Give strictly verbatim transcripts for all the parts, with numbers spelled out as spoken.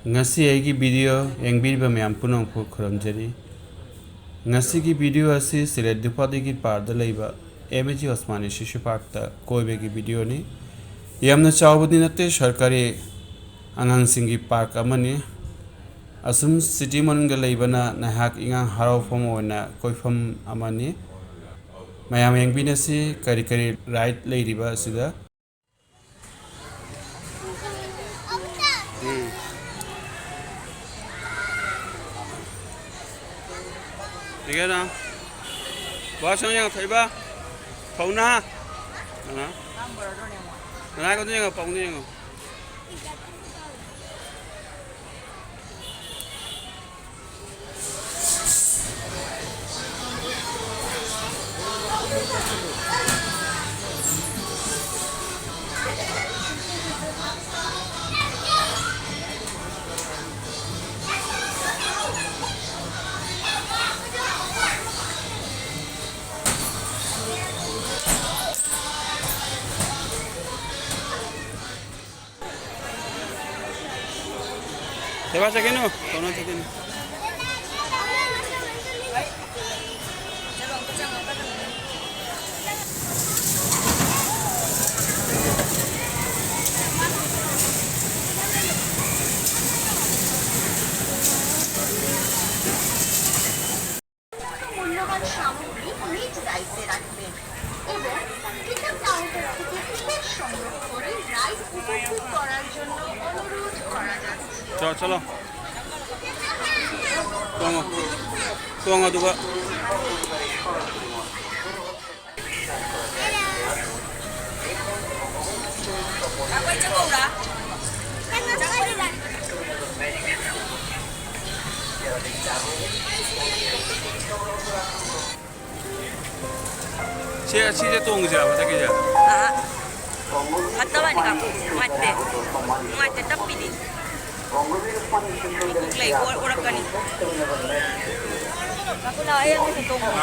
ꯉꯁꯤ ꯑꯩꯒꯤ ꯚꯤꯗꯤꯑꯣ ꯌꯦꯡꯕꯤꯔꯤꯕ ꯃꯌꯥꯝ ꯄꯨꯝꯅꯃꯛꯄꯨ ꯈꯨꯔꯨꯝꯖꯔꯤ꯫ ꯉꯁꯤꯒꯤ ꯚꯤꯗꯤꯑꯣ ꯑꯁꯤ ꯁꯤꯂꯦꯠ ꯗꯨꯐꯥꯗꯤꯒꯤ ꯄꯥꯔꯗ ꯂꯩꯕ ꯑꯦꯝ ꯑꯦ ꯖꯤ ꯑꯣꯁꯃꯥꯅꯤ ꯁꯤꯁꯨ ꯄꯥꯔꯛꯇ ꯀꯣꯏꯕꯒꯤ ꯚꯤꯗꯤꯑꯣꯅꯤ꯫ ꯌꯥꯝꯅ ꯆꯥꯎꯕꯗꯤ ꯅꯠꯇꯦ, ꯁꯔꯀꯥꯔꯤ ꯑꯉꯥꯡꯁꯤꯡꯒꯤ ꯄꯥꯔꯛ ꯑꯃꯅꯤ꯫ ꯑꯁꯨꯝ ꯁꯤꯇꯤ ꯃꯅꯨꯡꯗ ꯂꯩꯕꯅ ꯅꯍꯥꯛ ꯏꯉꯥꯡ ꯍꯔꯥꯎꯐꯝ ꯑꯣꯏꯅ ꯀꯣꯏꯐꯝ ꯑꯃꯅꯤ꯫ ꯃꯌꯥꯝ ꯌꯦꯡꯕꯤꯅꯁꯤ ꯀꯔꯤ ꯀꯔꯤ ꯔꯥꯏꯗ ꯂꯩꯔꯤꯕ ꯑꯁꯤꯗ꯫ ꯎꯝ꯫ ꯁꯤꯒꯦꯅ꯫ ꯕꯥꯁ ꯌꯥꯡꯈꯩꯕ꯫ ꯐꯧꯅ꯫ ꯀꯅꯥ? ꯀꯅꯥ ꯀꯣꯟꯗ ꯌꯦꯡꯉꯣ, ꯄꯥꯎꯗ ꯌꯦꯡꯉꯣ꯫ ꯊꯣꯏꯕ ꯆꯠꯈꯤꯅꯨ, ꯇꯧꯅ ꯆꯠꯈꯤꯅꯨ꯫ মূল্যবান সামগ্রী নিজ দায়িত্বে রাখবেন এবং পিকআপ কাউন্টার থেকে টিকিট সংগ্রহ করে রাইড উপভোগ করার জন্য অনুরোধ করা যাচ্ছে। চ, চলো। ꯇꯣꯡꯉꯣ꯫ ꯇꯣꯡꯉꯣ ꯑꯗꯨꯒ꯫ ꯁꯦ, ꯁꯤꯁꯦ ꯇꯣꯡꯉꯁꯤꯔꯥ, ꯃꯊꯛꯀꯤꯁꯦ? ꯑꯍ꯫ ꯐꯠꯇꯕꯅꯤ, ꯀꯥꯡꯕꯨ ꯅꯨꯡꯉꯥꯏꯇꯦ꯫ ꯅꯨꯡꯉꯥꯏꯇꯦ, ꯇꯞꯄꯤꯅꯤ꯫ ꯃꯤ ꯀꯨꯛ ꯂꯩ, ꯑꯣ-, ꯑꯣꯔꯛꯀꯅꯤ꯫ ꯉꯥꯏꯈꯣ, ꯂꯥꯛꯑꯣ, ꯑꯩ ꯑꯃꯁꯨ ꯇꯣꯡꯉꯣ꯫ ꯅꯣ,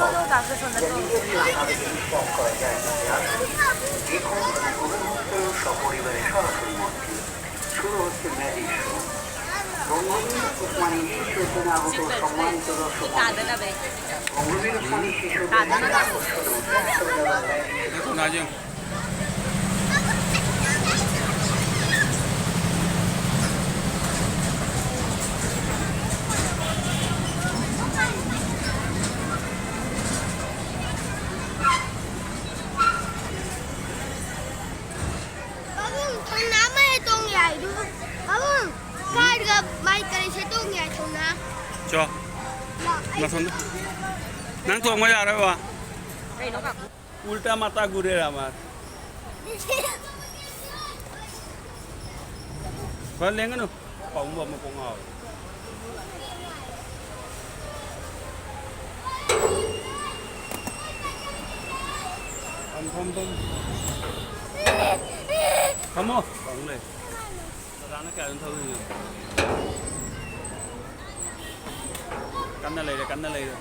ꯅꯣ, ꯅꯣ, ꯇꯥꯁꯨ ꯁꯣꯝꯗ ꯇꯣꯡꯉꯣ꯫ ꯁꯣꯝ ꯂꯥꯛꯑꯣ꯫ ꯁꯤ ꯀꯩꯅꯣ ꯇꯧꯔꯤꯁꯦ, ꯁꯤ ꯇꯥꯗꯅꯕ꯫ ꯇꯥꯗꯅꯕ꯫ ꯉꯥꯏꯈꯣ, ꯉꯥꯏꯈꯣ꯫ ꯄꯥꯕꯨꯡ, ꯊꯧꯅꯥ ꯑꯃ ꯍꯦꯛ ꯇꯣꯡ ꯌꯥꯏꯗꯨ꯫ ꯄꯥꯕꯨꯡ, ꯀꯥꯔꯒ ꯃꯥꯏ ꯀꯔꯤꯁꯦ ꯇꯣꯡ ꯌꯥꯏ ꯊꯧꯅꯥ꯫ ꯆꯣ꯫ ꯂꯥꯛ, ꯑꯩ ꯅꯊꯟꯗ꯫ ꯅꯪ ꯇꯣꯡꯕ ꯌꯥꯔꯣꯏ, ꯕꯕꯥ꯫ ꯀꯩꯅꯣ, ꯀꯥꯀꯨ? ꯎꯜꯇꯥ ꯃꯥꯇꯥ ꯒꯨꯔꯦ ꯔꯥꯃꯥ꯫ ꯈꯔ ꯂꯦꯡꯒꯅꯨ꯫ ꯄꯥꯕꯨꯡ ꯕꯕꯥ ꯃꯀꯣꯛ ꯉꯥꯎꯔꯦ꯫ ꯐꯝ, ꯐꯝ, ꯐꯝ꯫ ꯐꯝꯃꯣ꯫ ꯐꯝ ꯂꯩ꯫ ꯀꯀꯥꯅ ꯀꯌꯥꯗꯅꯣ ꯊꯧꯔꯤꯅꯣ? ꯀꯟꯅ ꯂꯩꯔꯦ, ꯀꯟꯅ ꯂꯩꯔꯦ꯫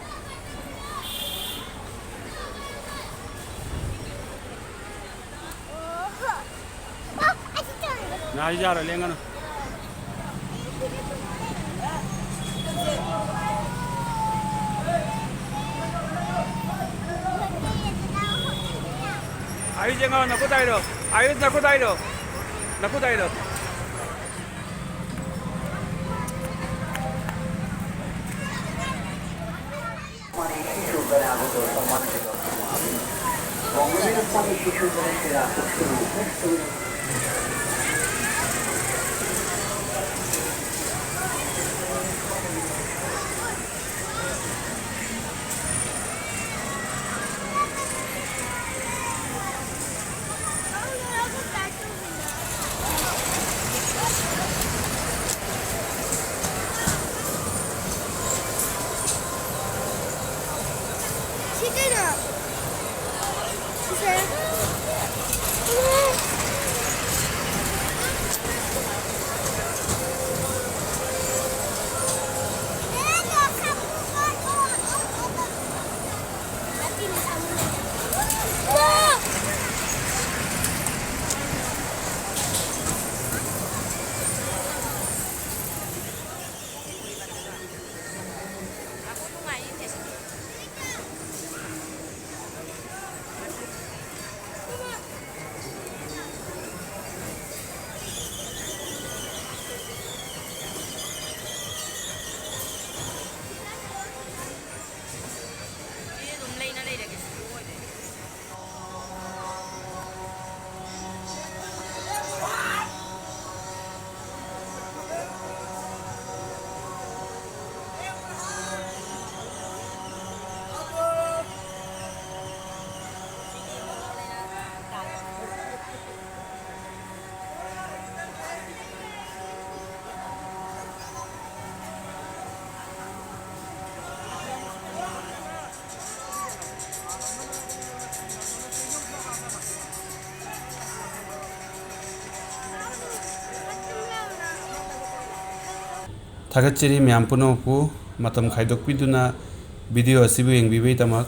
ꯅꯥ, ꯑꯩ ꯌꯥꯔꯣꯏ, ꯂꯦꯡꯒꯅꯨ꯫ ꯑꯌꯨꯁ, ꯌꯦꯡꯉꯣ, ꯅꯈꯨꯠ ꯍꯥꯏꯔꯣ꯫ ꯑꯌꯨꯁ, ꯅꯈꯨꯠ ꯍꯥꯏꯔꯣ꯫ ꯅꯈꯨꯠ ꯍꯥꯏꯔꯣ꯫ ꯁꯤ ꯀꯩꯅꯣ? ꯁꯤꯁꯦ꯫ ꯊꯥꯒꯠꯆꯔꯤ ꯃꯌꯥꯝ ꯄꯨꯝꯅꯃꯛꯄꯨ, ꯃꯇꯝ ꯈꯥꯏꯗꯣꯛꯄꯤꯗꯨꯅ video ꯑꯁꯤꯕꯨ ꯌꯦꯡꯕꯤꯕꯒꯤꯗꯃꯛ꯫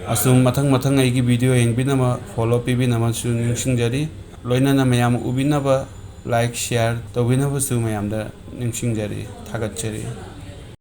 ꯑꯁꯨꯝ ꯃꯊꯪ ꯃꯊꯪ ꯑꯩꯒꯤ video ꯌꯦꯡꯕꯤꯅꯕ, follow ꯄꯤꯕꯤꯅꯕꯁꯨ ꯅꯤꯡꯁꯤꯡꯖꯔꯤ꯫ ꯂꯣꯏꯅꯅ ꯃꯌꯥꯝ ꯎꯕꯤꯅꯕ, like, share ꯇꯧꯕꯤꯅꯕꯁꯨ ꯃꯌꯥꯝꯗ ꯅꯤꯡꯁꯤꯡꯖꯔꯤ, ꯊꯥꯒꯠꯆꯔꯤ꯫